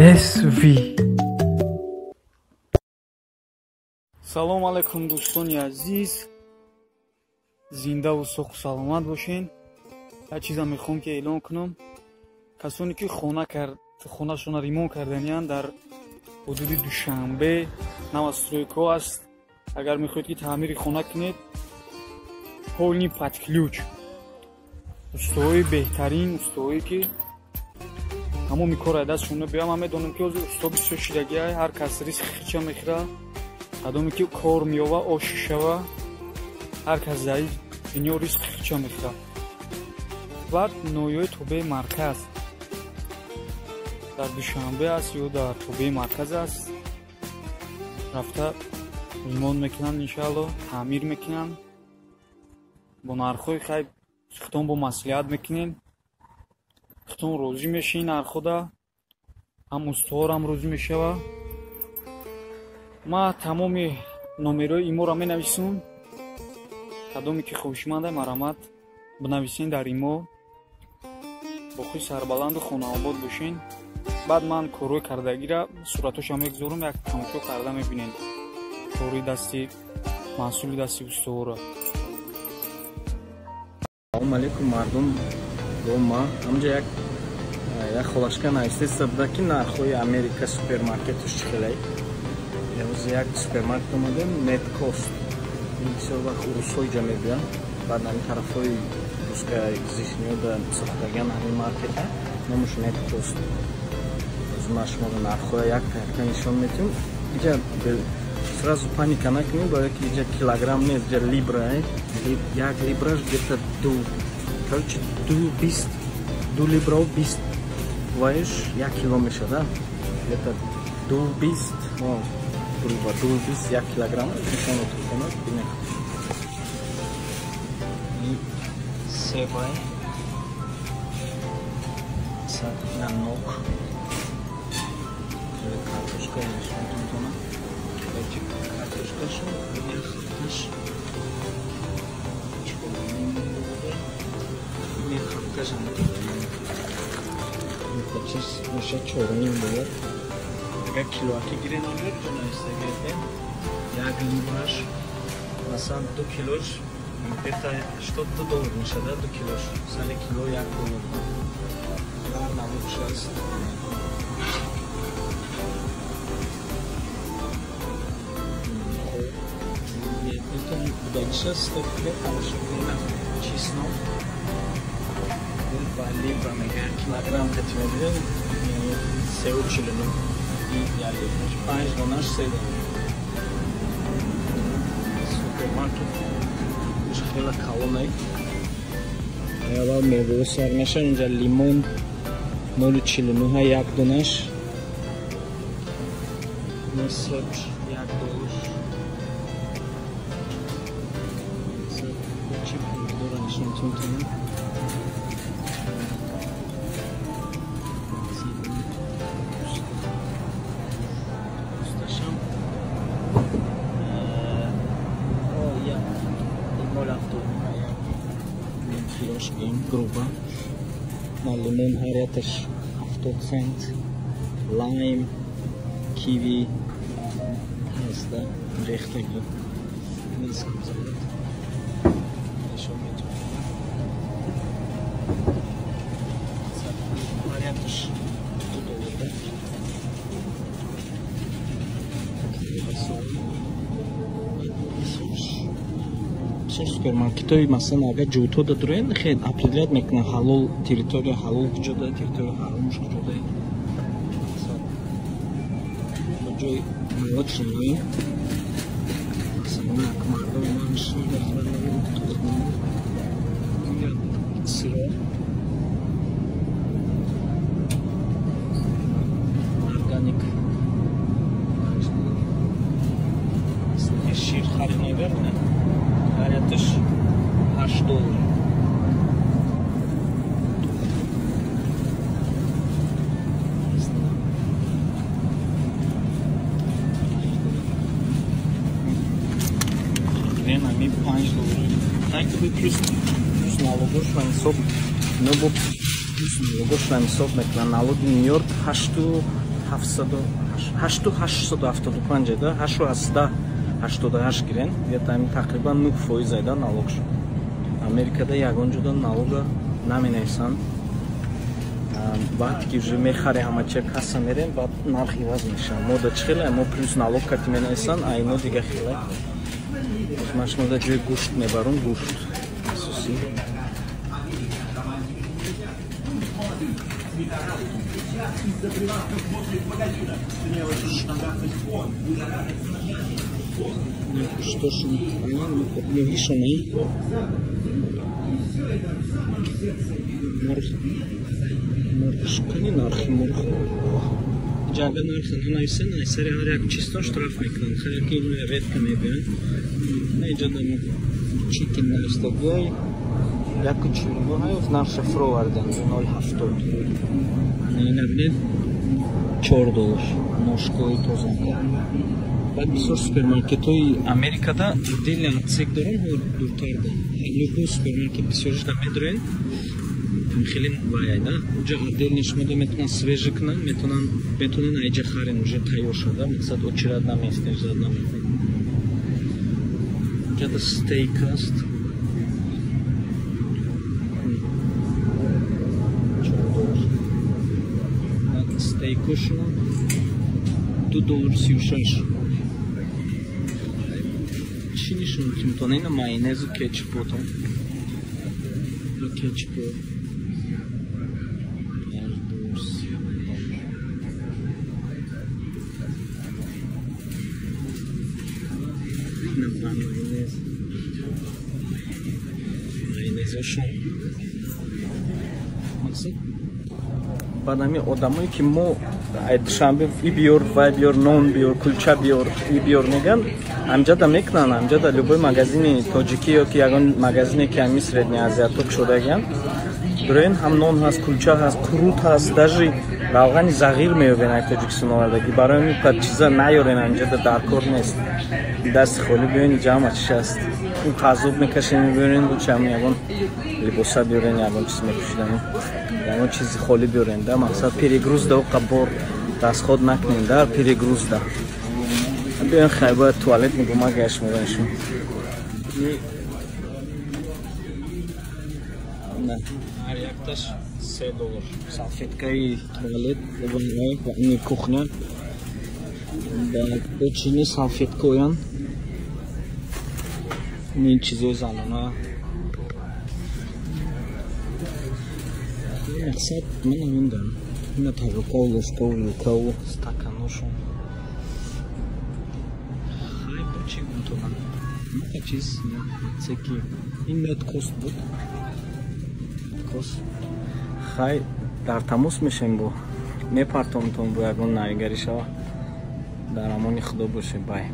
SV. Салом алейкум, дӯстони азиз, зиндаву соқу саломат бошен. Як чизам мехоҳам, ки эълон кунам: касоне ки хона кард, хонашона ремонт карданиянд, дар ҳудуди Душанбе новостройка аст. Агар мехоҳед, ки таъмири хона кунед, полный под ключ, устоҳои беҳтарин, устоҳое ки тамоми кора дастшон мебиёям. Ман медонам, ки ҳозир усто бисёр шидагиай, ҳар кас ризқи хича мехӯра, кадоме ки кор меёва, ош шава, ҳар кас дар дунё ризқи хича мехӯра. Баъд ноҳияи тобеи марказ дар Душанбе аст ё дар тобеи марказ аст, рафта ремонт мекунанд, иншаалло, таъмир мекунанд бо нархҳои хай. Хитон бо маслиҳат мекунем, хитон розӣ мешин нархода, ҳам устоҳорам розӣ мешава. Ма тамоми номерои иморо менависум. Кадоме ки хоҳишманда, марҳамат, бинависен дар имо. Боқӣ сарбаланду хонаобод бошен. Баъд ман корҳои кардагира суратҳошам мегузорам, як тамошо карда мебинем кори дасти, маҳсули дасти устоҳоро. Салом алейкум, мардум. Бо ма ҳамҷа як холашка навистеста буда, ки нархҳои Америка супермаркеташ чӣ хелай. Ҳозир як супермаркет омадем, Неткост. Бисёр вақт урусҳо иҷа мебиёнд, баъд ҳамин тарафҳои русскоязычныйода сохтагиан ҳамин маркета, номаш Неткост. Ҳозир ман шуморо нархҳоя якта якта нишон метиҳам. Иҷа сразу паника накунед, барое ки иҷа килограмм нест, иҷа либра. Як либраш где-то ду, короче, ду бист, ду либрао бист ваеш як кило мешада, где-то ду бист, грубо ду бист як килограмм. Нишон отуркунад, бинед, себай на нок, картошка нишон тунтона, картошкашу нерхаш мехапкашам меша чоруним доллар. Агар килоаки гирен, онҷо ҷо нависта гирифтем, як либраш, масалан, ду килош где-то 82 доллар мешада, ду килош, сали кило 1 доллар. Намудш аст. Будагиша стопке тамошо кунед. Чеснок ба либра мегӯянд, килограмм кати мебинем, сеу чилу нӯ, як либраш, панҷ донаш 3 доллар. Супермаркет хеле калонай. Аввал меваҳо сар мешавад. Инҷа лимон 0,49 як донаш, себ 1 доллар. Чи помидора нишон метавонам. Усташам 0,79 килош гем, грубо. На лимон ҳар яташ 70 цент, лайм, киви ҳаста, рехтаги сабзавот нишон метавонам, ҳар яташ 2 доллар. Бисёр супермаркетҳои, масалан, агар ҷуутҳо дадуроен, хел определять мекунанд ҳалол, территория ҳалол куҷода, территория ҳаромш куҷода. Ба ҷои молочный, масалан, як мардум ман сиро органик, шир харид агар, ҳар яташ 8 доллар. Ами 5 доллар плюс налогошро ҳисоб, но бо плюс налогошро ҳисоб мекунанд. Налоги Нью Йорк ҳашту 8,875 да 8,88 гирен, где-то тақрибан 9% айда налог шуд. Америкада ягон ҷода налога наменависанд. Вақте ки уже мехарем ҳама чия касса мерем, баъд нарх иваз мешавад. Мо да чӣ хеле мо плюс налог кати менависанд, а ино дига хеле. Ман шумо да ҷои гӯшт мебарам, гӯшт асосӣ. Гӯштошон моҳишонай мурғшкани нархи мурғ. Ҷага нарха нанависен, сари ҳар як чизтон штраф мекунанд. Хеле ки редко мебиёнд. На иҷа да чикен навистагиай 1,42 ҳаёфт нархша фуровардан 0,70. Ина бинед $4 ношкои тоза. Баъд бисёр супермаркетҳои Америкада отдельный отсек доранд, дуртар да. Любой супермаркет бисёришда медроен, хеле вайда. Уҷа отдельный шумо да метавонанд свежий кунанд, метавонанд айҷа харен уже тайёр шуда, мақсад очередь намеистен, ждать намекунед. Уҷада стейк аст. $4. Баъд стейкошон $2.36. Чӣ нишон метавонад? Ина майонезу кетчупотон. Кетчупо майонез. Майонезошон. Мақсад баъд ҳамин одамое ки мо Душанбе и биёр, вай биёр, нон биёр, кулча биёр, и биёр меган, ҳамҷада мекунанд, ҳамҷада любой магазини тоҷикӣ ё ки ягон магазине ки ҳамин Средняя Азия ток шудагиан, дуроен ҳам нон ҳаст, кулча ҳаст, қурут ҳаст, даже равғани зағир меёбен ай Тоҷикистон овардагӣ. Барои ҳамин қад чиза наёрен, ҳамҷада даркор нест. Дасти холӣ биёен, иҷа ҳама чиз ҳаст. Ин қазоб мекашем, мебиёрен, лучше ҳам ягон либоса биёрен, ягон чиз мепӯшидан, ягон чизи холӣ биёрен, да, мақсад перегруз да оқа бор расход накунем, да, перегруз да. Биёен хай бояд туалет мегум, агаш меганшум. Ҳар якташ $3. Салфеткаи туалет ва ини кухня. Ба чини салфеткоян. Ин чизои занона. Мақсад ман ҳамин ина тарелкау, ложкау, вилкау, стаканошон. Хай бо чӣ гумтонам? Мака чиз цеки. Ин мед кост буд. Кост. Хай дар тамос мешем бо. Мепартомтон бо ягон навигарӣ шава. Дар амони Худо бошед, бай.